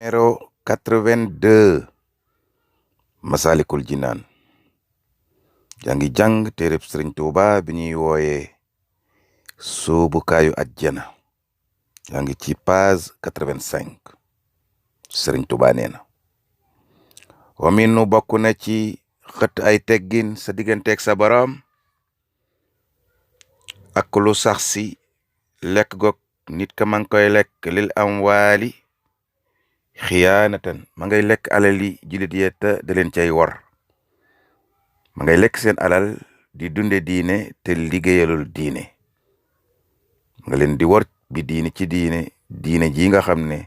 numéro 82 Masalikul Jinaan yaa ngi jàng téereb Sëriñ Tuuba bi ñuy wooye Soobukaayu Ajjana yaa ngi ci page 85 Sëriñ Tuuba nee na wa minu bokk na ci xët ay teggin sa digganteeg sa boroom ak lu sax si lekk gog nit ka man koy lekk lil amwaali xiyaanatan ma ngay lekk alali jullit ya te da leen cay wor ma ngay lekk seen alal di dunde diine te liggéeyalul diine ma nga leen di wor bi diine ci diine ji nga xam ne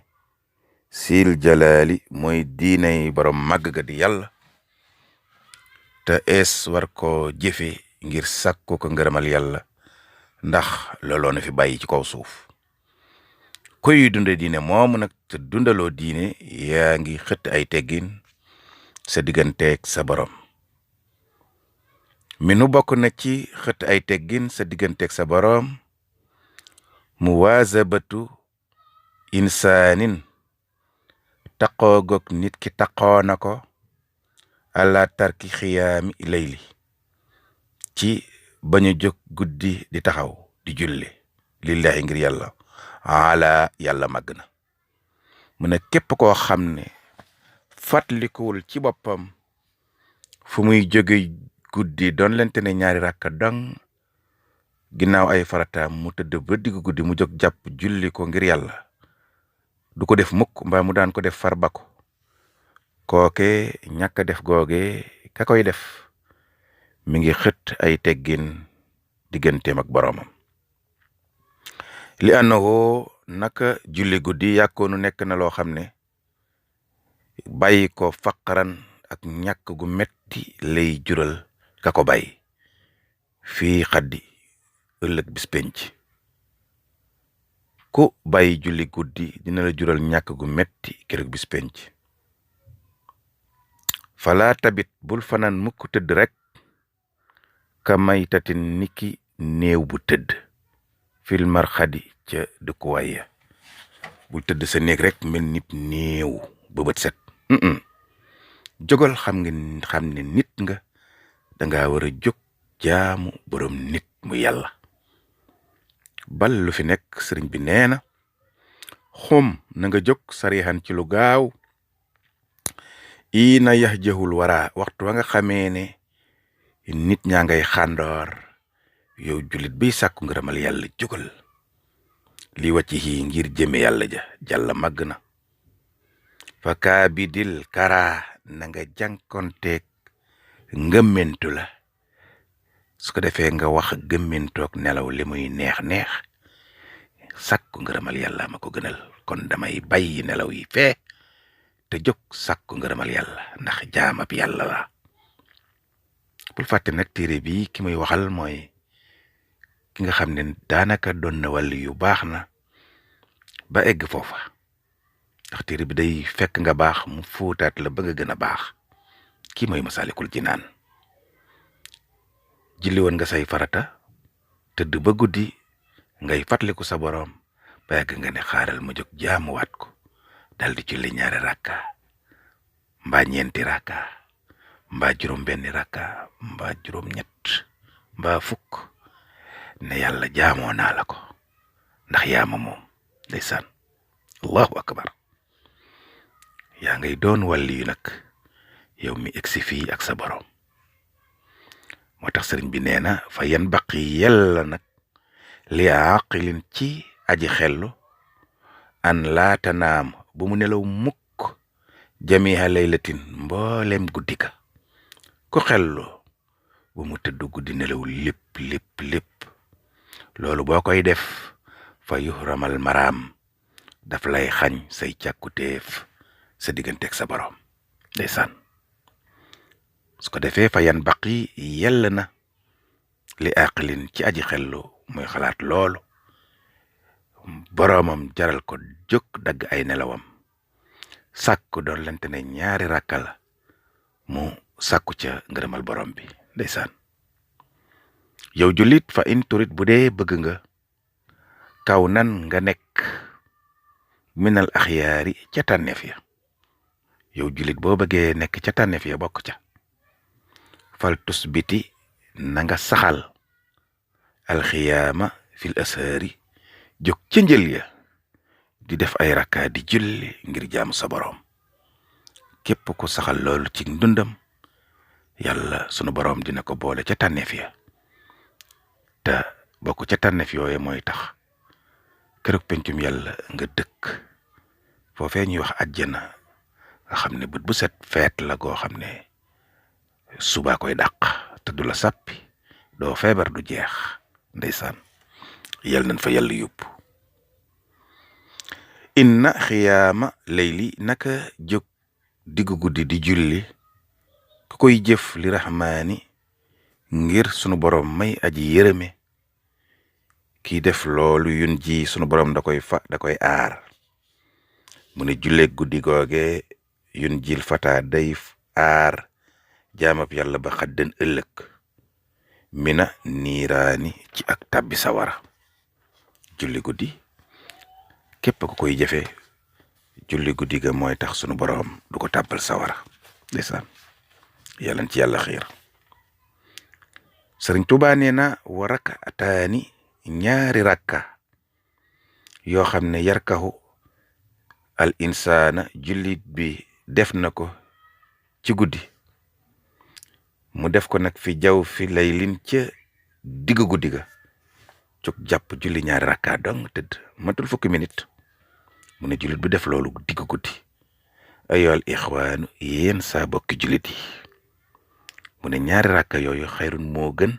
sil jalaali mooy diine yi borom màgg ga di yàlla te ees war ko jëfe ngir sàkku ko ngërëmal yàlla ndax looloo na fi bàyyi ci kaw suuf kuy dunde diine moomu nag te dundaloo diine yaa ngi xëtt ay teggin sa digganteeg sa borom mi nu bokk na ci xëtt ay teggin sa digganteeg sa borom muwaazabatu insaanin taqoo gog nit ki taqoo na ko ala tarki xiyaami layli ci bañu jóg guddi di taxaw di julli lillahi ngir yàlla ala yàlla màgg na mu ne képp koo xam ne fàttalikuwul ci boppam fu muy jóge guddi doon lente ne ñaari rakka dong ginnaaw ay farataam mu tëdd ba diggu guddi mu jóg jàpp julli ko ngir yàlla du ko def mukk mbaa mu daan ko def far ba ko kooke ñàkk a def googe ka koy def mi ngi xët ay teggin digganteem ak boroomam li annahu naka julli guddi yàkkoonu nekk na loo xam ne bàyyi ko faqaran ak ñàkk gu metti lay jural ka ko bàyyi fii xaddi ëllëg bis penc ku bàyyi julli guddi dina la jural ñàkk gu metti keroog bis penc fala tabit bul fanaan mukk tëdd rek ka may tatin niki néew bu tëdd fil marxadi ca dëkkuwaay ya bul tëdd sa néeg rek mel nit néew ba bët set jógal xam ne nit nga danga war a jóg jaamu borom nit mu yàlla bal lu fi nekk sëriñ bi nee na xum na nga jóg sarixan ci lu gaaw ii na yax jëxul wara waxtu wa nga xamee ne nit ñaa ngay xàndoor yow jullit biy sàkku ngërëmal yàlla jógal li wàcci yi ngir jëme yàlla ja jàlla màgg na fa kaa bi dil kara na nga jànkonteeg ngëmmentu la su ko defee nga wax gëmmentoog nelaw li muy neex sàkku ngërëmal yàlla ma ko gënal kon damay bàyyi nelaw yi fee te jóg sàkku ngërëmal yàlla ndax jaamab yàlla la bul fàtte nag téere bi ki muy waxal mooy ki nga xam ne daanaka doon na wàll yu baax na ba egg foofa ndax téere bi day fekk nga baax mu fóotaat la ba nga gën a baax kii mooy Masalikul Jinaan julli woon nga say farata tëdd ba guddi ngay fàttaliku sa boroom ba yàgg nga ne xaaral ma jóg jaamuwaat ko daldi julli ñaari rakka mbaa ñeenti rakka mbaa juróom benni rakka mbaa juróom ñett mbaa fukk ne yàlla jaamoo naa la ko ndax yaama moom ndeysaan allahu akbar yaa ngay doon wàlli yu nag yow mi egsi fii ak sa boroom moo tax sëriñ bi nee na fa yan baqi yella nag li aqilin ci aji xellu an laata naam bu mu nelaw mukk jamiha laylatin mboolem guddi ka ku xellu bu mu tëdd guddi nelaw lépp loolu boo koy def fa yuhramal maraam daf lay xañ say càkkutéef sa digganteeg sa borom ndeysaan su ko defee fa yan baqi yell na li aqilin ci aji xellu muy xalaat loolu boroomam jaral ko jóg dagg ay nelawam sàkku doon lente ne ñaari rakka la mu sàkku ca ngërëmal borom bi ndeysaan yow jullit fa in turit bu dee bëgg nga kaw nan nga nekk minal axyaari ca tànneef ya yow jullit boo bëggee nekk ca tànneef ya bokk ca fal tusbiti na nga saxal alxiyaama fil ashaari jóg ca njël ya di def ay rakka di julli ngir jaamu sa boroom képp ku saxal loolu ci ndundam yàlla sunu boroom dina ko boole ca tànneef ya te bokk ca tànneef yooye mooy tax kërug pencum yàlla nga dëkk foofee ñuy wax àjjana nga xam ne bët bu set feet la goo xam ne subaa koy dàq te du la sàppi doo feebar du jeex ndeysaan yal nañ fa yàlla yóbbu inna xiyaama layli naka jóg diggu guddi di julli ku koy jëf li raxmaani ngir sunu boroom may aji yërëme kii def loolu yun ji sunu boroom da koy aar mu ne julleeg guddi googe yun jil fata day aar jaamab yàlla ba xaddan ëllëg mina niiraani ci ak tabbi sawara julli guddi képp ku koy jëfe julli guddi ga mooy tax sunu boroom du ko tàbbal sawara ndeysaan yàlla ci yàlla xiir sëriñ Tuubaa nee na wa rakataani ñaari rakka yoo xam ne yarkahu al insaana jullit bi def na ko ci guddi mu def ko nag fi jaw fi laylin ca digg guddi ga jóg jàpp julli ñaari rakka dong tëdd matul fukki minute mu ne jullit bi def loolu digg guddi ayool ixwaanu yéen saa bokki jullit yi mu ne ñaari rakka yooyu xayrun moo gën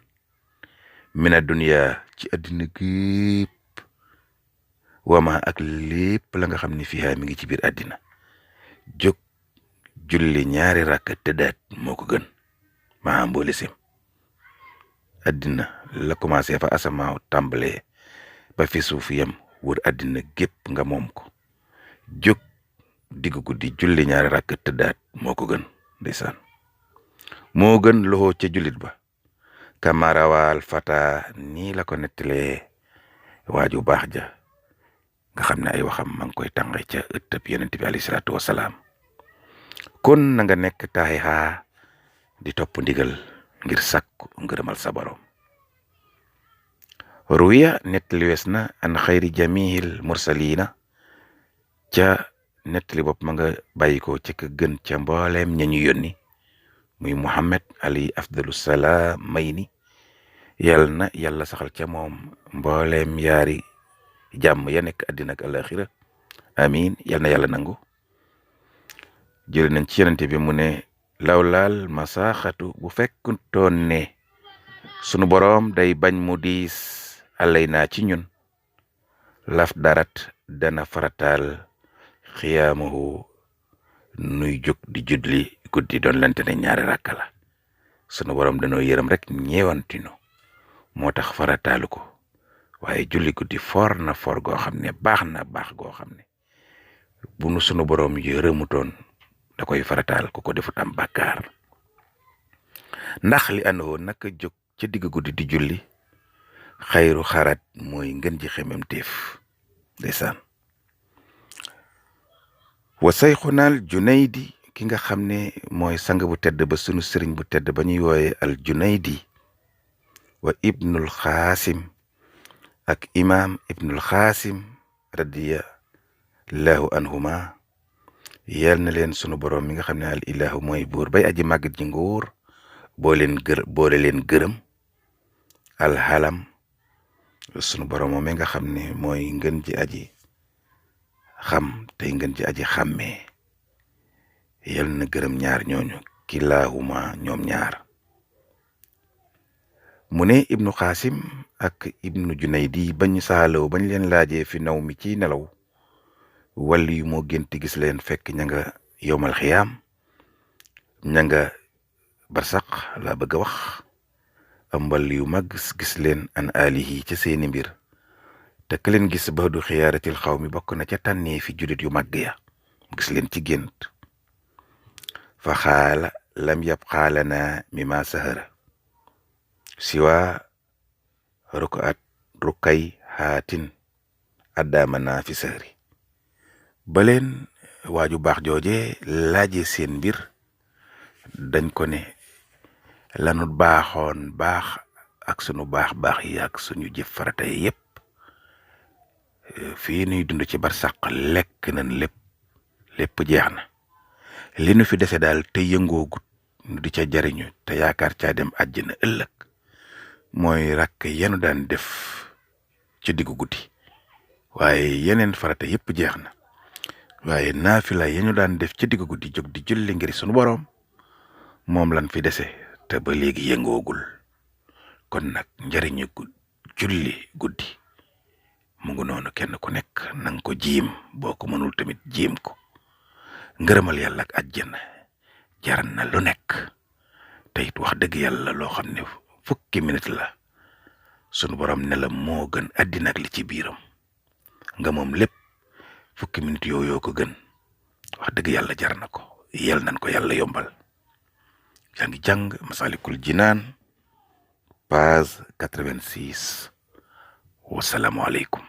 mina dunya ci àddina gépp wama ak lépp la nga xam ne fiha mi ngi ci biir àddina jóg julli ñaari rakka tëddaat moo ko gën maa mboole sim àddina la commencé fa asamaaw tàmbalee ba fi suuf yam wër àddina gépp nga moom ko jóg diggu guddi julli ñaari rakka tëddaat moo ko gën ndeysaan moo gën loxo ca jullit ba kamarawaal fata nii la ko nettalee waaju baax ja nga xam ne ay waxam ma ngi koy tànge ca ëttëb yonent bi alayhi salaatu wasalaam kon na nga nekk taaxi xaa di topp ndigal ngir sàkku ngërëmal sa borom ruya nettali wees na an xayri jamihil mursalina ca nettali bopp ma nga bàyyi ko ca ka gën ca mbooleem ñañu yónni muy Muhammad ali afdalu salaam may ni yal na yàlla saxal ca moom mbooleem yaari jàmm ya nekk àddina ak alaxira amin yal na yàlla nangu jël nañ ci yonente bi mu ne lawlaal masaaxatu bu fekkutoon ne sunu boroom day bañ mu diis alay naa ci ñun laf darat dana farataal xiyaamahu nuy jóg di julli guddi doon lante ne ñaari rakka la sunu boroom danoo yërëm rek ñeewantinu moo tax farataalu ko waaye julli guddi for na for goo xam ne baax na baax goo xam ne bu nu sunu boroom yërëmutoon da koy farataal ku ko defut am bàkkaar ndax li àndoo naka jóg ca digg guddi di julli xayru xarat mooy ngën ji xemem téef ndeysaan wa sayxunaal junaydi ki nga xam ne mooy sang bu tedd ba sunu sëriñ bu tedd ba ñuy wooye al junaydi wa ibnul xaasim ak imaam ibnul xaasim radiyallahu anhuma yal na leen sunu boroom mi nga xam ne al ilahu mooy buur bay aji màggat ji nguur boole leen gërëm alxalam sunu boroom moom mi nga xam ne mooy ngën ji aji xam tey ngën ji aji xàmmee yal na gërëm ñaar ñooñu kilaahuma ñoom ñaar mu ne ibnu xaasim ak ibnu junaydi bañ saalaw bañ leen laajee fi naw mi ci nelaw wàll yu moo génti gis leen fekk ña nga yowmal xiyaam ña nga barsaq laa bëgg a wax am wàll yu mag gis leen an alihi ca seeni mbir te ka leen gis ba du xiyaaratil xaw mi bokk na ca tànnee fi jullit yu màgg ya gis leen ci gént fa xaala lam yab xaalana mi ma sahara siwa rukkay xaatin addaama naa fi sahari ba leen waaju baax jooje laaje seen mbir dañ ko ne lanu baaxoon baax ak sunu baax yi ak suñu jëf farata yi yépp fii nuy dund ci barsàq lekk nañ lépp jeex na li nu fi dese daal te yëngoogut nu di ca jariñu te yaakaar caa dem àjjana ëllëg mooy rakk yenu daan def ci diggu guddi waaye yeneen farata yépp jeex na waaye naafila yañu daan def ci diggu guddi jóg di julli ngir sunu boroom moom lan fi dese te ba léegi yëngoogul kon nag njariñu julli guddi mu ngi noonu kenn ku nekk nanga ko jiim boo ko mënul tamit jiim ko ngërëmal yàlla ak àjjana jar na lu nekk te it wax dëgg yàlla loo xam ne fukki minute la sunu borom ne la moo gën àddina ak li ci biiram nga moom lépp fukki minute yooyu ko gën wax dëgg yàlla jar na ko yel nañ ko yàlla yombal yaa ngi jàng Masalikul Jinaan page 86 wasalaamu aleykum